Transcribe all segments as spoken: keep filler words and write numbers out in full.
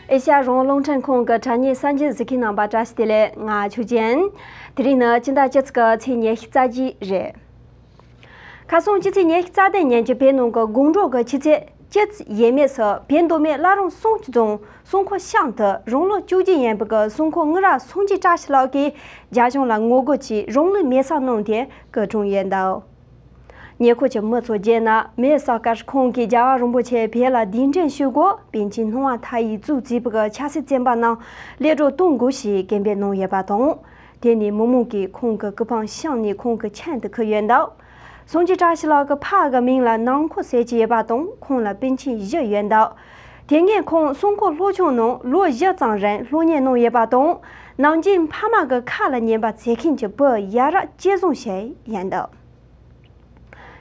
ཨེ་ཤ་ཡ་རང་དབང་རླུང་འཕྲིན་ཁང་གི་དྲ་བརྙན་གསར་འགྱུར་གཟིགས་མཁན་རྣམ་པ་བཀྲ་ཤིས་བདེ་ལེགས། ང་ཆོས་ཅན། དེ་རིང་ནི་སྤྱི་ཟླ་བཅུ་གཅིག་གི་ཚེས་ཉི་ཤུ་རྩ་བརྒྱད་རེད། ཁ་སང་སྤྱི་ཚེས་ཉི་ཤུ་རྩ་བདུན་ཉིན་གྱི་བོད་ནང་གི་དགོང་དྲོ་གི་ཆུ་ཚོད་བཅུ་ཡས་མས་སུ་བོད་མདོ་སྨད་བླ་བྲང་གསུམ་རྫོང་གསང་སྐོར་ཤང་དུ་རང་ལོ་བཅུ་བརྒྱད་ཡིན་པའི་གི་གསང་སྐོར་ངུ་ར་སངས་རྒྱས་བཀྲ་ཤིས་ལགས་ཀྱིས་རྒྱ་གཞུང་ལ་ངོ་རྒོལ་གྱིས་རང་ལུས་མེ་སྲེག་གནང་སྟེ་སྐུ་གྲོངས་ཡོད་འདུག་ཉེ་འཁོར་གྱི་མི་ཚོ་བརྗོད་ན། མེ་སྲེག་སྐབས་ཁོང་གིས་རྒྱལ་བ་རིན་པོ་ཆེ་བོད་ལ་གདན་འདྲེན་ཞུ་སྐོར་པཎ་ཆེན་སྣང་བ་མཐའ་ཡས་གཙོས་བྱས་པའི་གི་ཆབ་སྲིད་བཙོན་པ་རྣམས་གློད་གྲོལ་གཏོང་དགོས་ཞེས་སྐད་འབོད་གནང་ཡོད་པ་དང་། དེ་ནས་མི་མང་གིས་ཁོང་གི་སྐུ་ཕུང་བཤམས་ནས་ཁོང་གི་མཆན་དུ་འཁོད་ཡོད་འདུག་སངས་རྒྱས་བཀྲ་ཤིས་ལགས་ཀྱི་ཕ་གི་མིང་ལ་ནང་ཁོ་ཟེར་གྱི་ཡོད་པ་དང་། ཁོང་ལ་སྤུན་མཆེད་བཞི་ཡོད་འདུག་དེ་སྔོན་ཁོང་གསང་སྐོར་སློབ་ཆུང་ནང་ལོ་བཞི་ཙམ་རིང་སློབ་གཉེར་གནང་ཡོད་པ་དང་། ནམ་རྒྱུན་ཕ་མ་གི་ཁ་ལ་ཉན་པ་བྱེད་མཁན་གྱི་བུ་ཡ་རབས་གཅེས་བཟུང་བྱས་ཡོད་འདུག་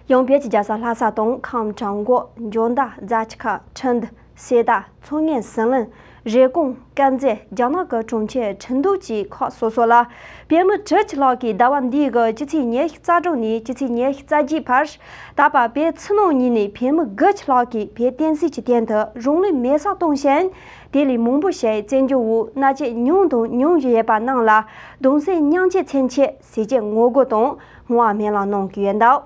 ཡང་བོད་ཀྱི་རྒྱལ་ས་ལྷ་ས་དང་ཁམས་བྲག་འགོ། འཇོ་མདའ། རྫ་ཆུ་ཁ། ཁྲི་འདུ། སེ་ད། མཚོ་སྔོན། ཟི་ལིང་། རེབ་གོང་། དཀར་མཛེས། རྒྱ་ནག་གི་གྲོང་ཁྱེར་ཁྲིན་ཏུའུ་བཅས་ཁག་སོ་སོ་ལ་བོད་མི་དྲུག་ཅུ་ལྷག་གིས་ཟླ་བ་འདིའི་གི་སྤྱི་ཚེས་ཉི་ཤུ་རྩ་དྲུག་ནས་སྤྱི་ཚེས་ཉི་ཤུ་རྩ་བརྒྱད་བར། ད་བར་བོད་ཕྱི་ནང་གཉིས་ནས་བོད་མི་དགུ་ཅུ་ལྷག་གིས་བོད་བསྟན་སྲིད་ཀྱི་དོན་དུ་རང་ལུས་མེ་སྲེག་བཏང་ཞིང་། དེ་ལས་མང་པོ་ཞིག་བཙན་བྱོལ་བོད་མནར་གཅོད་མྱངས་དང་མྱོང་བཞིན་ཡོད་པ་རྣམས་ལ་གདུང་སེམས་མཉམ་སྐྱེད་མཚོན་ཆེད་ཟས་བཅད་ངོ་རྒོལ་དང་བརྔོ་བ་སྨོན་ལམ་གནང་གི་ཡོད་འདུག་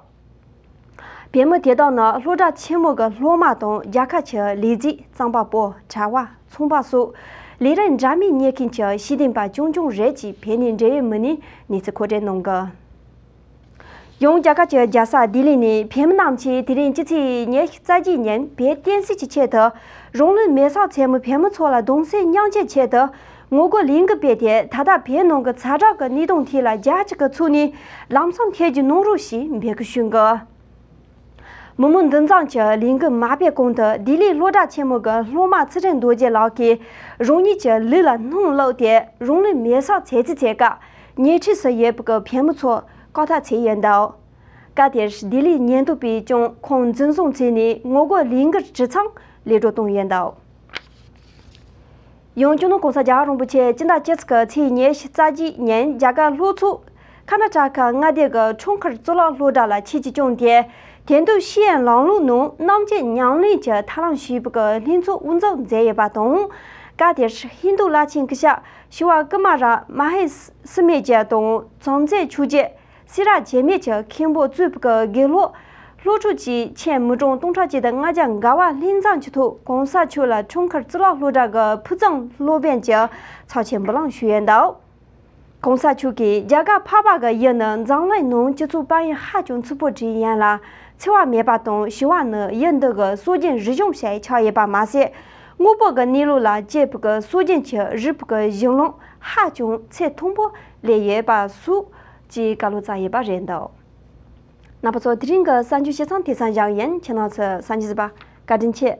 བོད་མི་དེ་དག་ནི་སློབ་གྲྭ་ཆེན་མོ་གི་སློབ་མ་དང་། རྒྱལ་ཁབ་ཀྱི་ལས་བྱེད། རྩོམ་པ་པོ། གྲྭ་བ། ཚོང་པ་སོགས་ལས་རིགས་འདྲ་མིན་གཉེར་མཁན་གྱི་ཤེས་ལྡན་པ་རྐྱང་རྐྱང་རེད་ཅེས་བོད་ནས་འབྲེལ་ཡོད་མི་སྣས་གནས་ཚུལ་མཁོ་སྤྲོད་གནང་གི། ཡང་རྒྱ་གར་གྱི་རྒྱལ་ས་ལྡི་ལི་ནས་བོད་མི་རྣམས་ཀྱིས་དེ་རིང་སྤྱི་ཚེས་ཉི་ཤུ་རྩ་བརྒྱད་ཉིན་བོད་བསྟན་སྲིད་ཀྱི་ཆེད་དུ་རང་ལུས་མེ་སྲེག་མཛད་མི་བོད་མི་ཚོ་ལ་གདུང་སེམས་མཉམ་སྐྱེད་ཆེད་དུ་ངོ་རྒོལ་ལས་འགུལ་སྤེལ་ཏེ། ད་ལྟ་བོད་ནང་གི་ཛ་དྲག་གི་གནས་སྟངས་ཐད་ལ་རྒྱལ་སྤྱི་གི་ཚུགས་ནས་ལམ་སང་ཐེ་ཇུས་གནང་རོགས་ཞེས་འབོད་སྐུལ་ཞུ་གི། མི་མང་འདུ་འཛོམས་ཀྱི་ལས་འགུལ་མ་སྤེལ་གོང་དུ་ལྡི་ལིའི་སློབ་གྲྭ་ཆེན་མོ་གི་སློབ་མ་ཚུལ་ཁྲིམས་རྡོ་རྗེ་ལགས་ཀྱིས་རང་ཉིད་ཀྱི་ལུས་ལ་སྣུམ་བླུགས་ཏེ་རང་ལུས་མེ་སྲེག་མཛད་རྩིས་བྱེད་སྐབས། ཉེ་འཁྲིས་སུ་ཡོད་པའི་བོད་མི་ཚོ་བཀག་ཐབས་བྱས་ཡོད་འདུག་སྐབས་དེར་ལྡི་ལིའི་ཉེན་རྟོག་པས་ཀྱང་ཁོང་འཛིན་བཟུང་བྱས་ནས་ངོ་རྒོལ་ལས་འགུལ་གྲུ་ཚང་གློད་གྲོལ་བཏང་ཡོད་འདུག་ཡང་སྤྱི་ནོར་གོང་ས་རྒྱལ་བ་རིན་པོ་ཆེ་སྤྱི་ཟླ་བཅུ་གཅིག་གི་ཚེས་ཉི་ཤུ་རྩ་བརྒྱད་ཉིན་རྒྱ་གར་ལྷོ་ཕྱོགས་ཀར་ན་ཊ་ཀ་མངའ་སྡེ་གི་ཁྲོམ་ཁར་གཙུག་ལག་སློབ་གྲྭ་ལ་ཆེད་དུ་བསྐྱངས་ཏེ། དེང་དུས་ཤེས་ཡོན་ལམ་ལུགས་ནང་རྣམ་དཔྱོད་ཉམས་ལེན་གྱི་ཐབས་ལམ་ཞེས་པའི་ལྷན་ཚོགས་དབུ་འཛུགས་མཛད་ཡོད་པ་དང་། སྐབས་དེར་ཧིན་རྡུ་བླ་ཆེན་སྐུ་ཞབས་ཤི་ཝ་ཀུ་མ་ར་མ་ཧེ་སི་མེ་ཅ་དང་། བྱང་རྩེ་ཆོས་རྗེ་སེ་ར་འཇིགས་མེད་ཀྱི་མཁན་པོ་གཙོས་པའི་དགེ་སློབ་སློབ་ཕྲུག་བཅས་ཁྱོན་མི་གྲངས་སྟོང་ཕྲག་གཅིག་དང་ལྔ་བརྒྱ་འགའ་བ་ལྷན་འཛོམས་ཀྱི་ཐོག་གོང་ས་མཆོག་ལ་ཁྲོམ་ཁར་གཙུག་ལག་སློབ་གྲྭ་གི་ཕུགས་བསམ་སློབ་དཔོན་གྱི་ཚབ་བྱས་འབུལ་ལམ་ཞུས་ཡོད་འདུག་གོང་ས་མཆོག་གིས་རྒྱ་གར་འཕགས་པ་གི་ཡུལ་ནི་འཛམ་གླིང་ནང་སྤྱི་ཚོགས་དཔལ་ཡོན་ཧ་ཅང་ཕྱུག་པོ་ཞིག་ཡིན་ལ། འཚེ་བ་མེད་པ་དང་། ཞི་བ་ནི་ཡུལ་འདི་གི་སྲོལ་རྒྱུན་རིག་གཞུང་ཞིག་ཆགས་ཡོད་པ་མ་ཟད། དངོས་པོ་གི་གནས་ལུགས་ལ་དཔྱད་པའི་གི་སྲོལ་རྒྱུན་གྱི་རིག་པའི་གི་གཞུང་ལུགས་ཧ་ཅང་ཚད་མཐོན་པོ་སླེབས་ཡོད་པ་སོགས་ཀྱི་བཀའ་སློབ་སྩལ་ཡོད་པ་རེད་འདུག་རྣམ་པ་ཚོ། དེ་རིང་གི་གསར་འགྱུར་ཕྱིར་ཚང་དེ་ཙམ་ཞིག་ཡིན། ཁྱེད་རྣམ་ཚོས་གསན་རྒྱུ་བྱས་པ་བཀའ་དྲིན་ཆེ།